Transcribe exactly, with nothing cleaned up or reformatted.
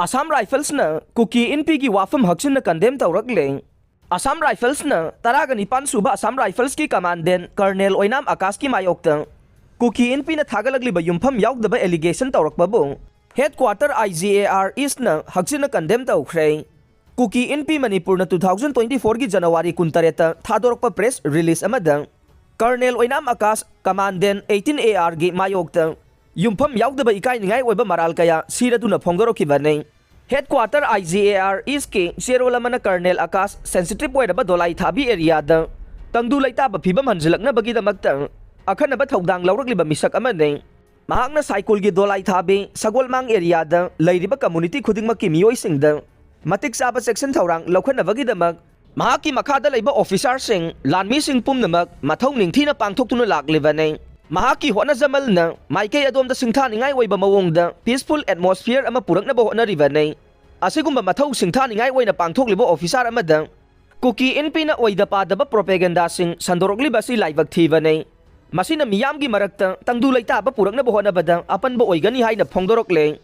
ꯑꯁꯥꯝ ꯔꯥꯏꯐꯜꯁꯅ ꯀꯨꯀꯤ ꯏꯟꯄꯤꯒꯤ ꯋꯥꯐꯝ ꯍꯛꯆꯤꯟꯅ ꯀꯟꯗꯦꯝ ꯇꯧꯔꯛꯂꯦ꯫ ꯑꯁꯥꯝ ꯔꯥꯏꯐꯜꯁꯅ ꯇꯔꯥꯒ ꯅꯤꯄꯥꯟ ꯁꯨꯕ ꯑꯁꯥꯝ ꯔꯥꯏꯐꯜꯁꯀꯤ ꯀꯃꯥꯟꯗꯦꯟ ꯀꯔꯅꯦꯜ ꯑꯣꯏꯅꯥꯝ ꯑꯀꯥꯁꯀꯤ ꯃꯥꯌꯣꯛꯇ ꯀꯨꯀꯤ ꯏꯟꯄꯤꯅ ꯊꯥꯒꯠꯂꯛꯂꯤꯕ ꯌꯨꯝꯐꯝ ꯌꯥꯎꯗꯕ ꯑꯦꯂꯤꯒꯦꯁꯟ ꯇꯧꯔꯛꯄꯕꯨ headquarter I G A R ꯏꯁꯅ ꯍꯛꯆꯤꯟꯅ ꯀꯟꯗꯦꯝ ꯇꯧꯈ꯭ꯔꯦ꯫ ꯀꯨꯀꯤ ꯏꯟꯄꯤ ꯃꯅꯤꯄꯨꯔꯅ two thousand twenty fourꯒꯤ ꯖꯅꯋꯥꯔꯤ ꯀꯨꯟꯇꯔꯦꯠꯇ ꯊꯥꯗꯣꯔꯛꯄ ꯄ꯭ꯔꯦꯁ ꯔꯤꯂꯤꯖ ꯑꯃꯗ colonel Oinam Akash commandant eighteen A R ꯒꯤ ꯃꯥꯌꯣꯛꯇ ꯌꯨꯝꯐꯝ ꯌꯥꯎꯗꯕ ꯏꯀꯥꯏꯅꯤꯡꯉꯥꯏ ꯑꯣꯏꯕ ꯃꯔꯥꯜ ꯀꯌꯥ ꯁꯤꯔꯗꯨꯅ ꯐꯣꯡꯗꯣꯔꯛꯈꯤꯕꯅꯤ꯫ Headquarter I G A R ꯏꯁꯀꯤ ꯆꯦꯔꯣꯜ ꯑꯃꯅ ꯀꯔꯅꯦꯜ ꯑꯀꯥꯁ ꯁꯦꯟꯁꯤꯇꯤꯚ ꯑꯣꯏꯔꯕ ꯗꯣꯂꯥꯏ ꯊꯥꯕꯤ ꯑꯦꯔꯤꯌꯥꯗ ꯇꯪꯗꯨ ꯂꯩꯇꯥꯕ ꯐꯤꯕꯝ ꯍꯟꯖꯤꯜꯂꯛꯅꯕꯒꯤꯗꯃꯛꯇ ꯑꯈꯟꯅꯕ ꯊꯧꯗꯥꯡ ꯂꯧꯔꯛꯂꯤꯕ ꯃꯤꯁꯛ ꯑꯃꯅꯤ꯫ ꯃꯍꯥꯛꯅ ꯁꯥꯏꯀꯨꯜꯒꯤ ꯗꯣꯂꯥꯏ ꯊꯥꯕꯤ ꯁꯒꯣꯜꯃꯥꯡ ꯑꯦꯔꯤꯌꯥꯗ ꯂꯩꯔꯤꯕ ꯀꯝꯃꯨꯅꯤꯇꯤ ꯈꯨꯗꯤꯡꯃꯛꯀꯤ ꯃꯤꯑꯣꯏꯁꯤꯡꯗ ꯃꯇꯤꯛ ꯆꯥꯕ ꯆꯦꯛꯁꯤꯟ ꯊꯧꯔꯥꯡ ꯂꯧꯈꯠꯅꯕꯒꯤꯗꯃꯛ ꯃꯍꯥꯛꯀꯤ ꯃꯈꯥꯗ ꯂꯩꯕ ꯑꯣꯐꯤꯁꯥꯔꯁꯤꯡ, ꯂꯥꯟꯃꯤꯁꯤꯡ ꯄꯨꯝꯅꯃꯛ ꯃꯊꯧ ꯅꯤꯡꯊꯤꯅ ꯄꯥꯡꯊꯣꯛꯇꯨꯅ ꯂꯥꯛꯂꯤꯕꯅꯤ꯫ ꯃꯍꯥꯛꯀꯤ ꯍꯣꯠꯅꯖꯃꯜꯅ ꯃꯥꯏꯀꯩ ꯑꯗꯣꯝꯗ ꯁꯤꯡꯊꯥꯅꯤꯡꯉꯥꯏ ꯑꯣꯏꯕ ꯃꯑꯣꯡꯗ peaceful atmosphere ꯑꯃ ꯄꯨꯔꯛꯅꯕ ꯍꯣꯠꯅꯔꯤꯕꯅꯤ꯫ ꯑꯁꯤꯒꯨꯝꯕ ꯃꯊꯧ ꯁꯤꯡꯊꯥꯅꯤꯡꯉꯥꯏ ꯑꯣꯏꯅ ꯄꯥꯡꯊꯣꯛꯂꯤꯕ ꯑꯣꯐꯤꯁꯥꯔ ꯑꯃꯗ ꯀꯨꯀꯤ ꯏꯟꯄꯤꯅ ꯑꯣꯏꯗ ꯄꯥꯗꯕ ꯄ꯭ꯔꯣꯄꯦꯒꯦꯟꯗꯥꯁꯤꯡ ꯁꯟꯗꯣꯔꯛꯂꯤꯕ ꯑꯁꯤ ꯂꯥꯏꯕꯛ ꯊꯤꯕꯅꯤ꯫ ꯃꯁꯤꯅ ꯃꯤꯌꯥꯝꯒꯤ ꯃꯔꯛꯇ ꯇꯪꯗꯨ ꯂꯩꯇꯥꯕ ꯄꯨꯔꯛꯅꯕ ꯍꯣꯠꯅꯕꯗ ꯑꯄꯟꯕ ꯑꯣꯏꯒꯅꯤ ꯍꯥꯏꯅ ꯐꯣꯡꯗꯣꯔꯛꯂꯦ꯫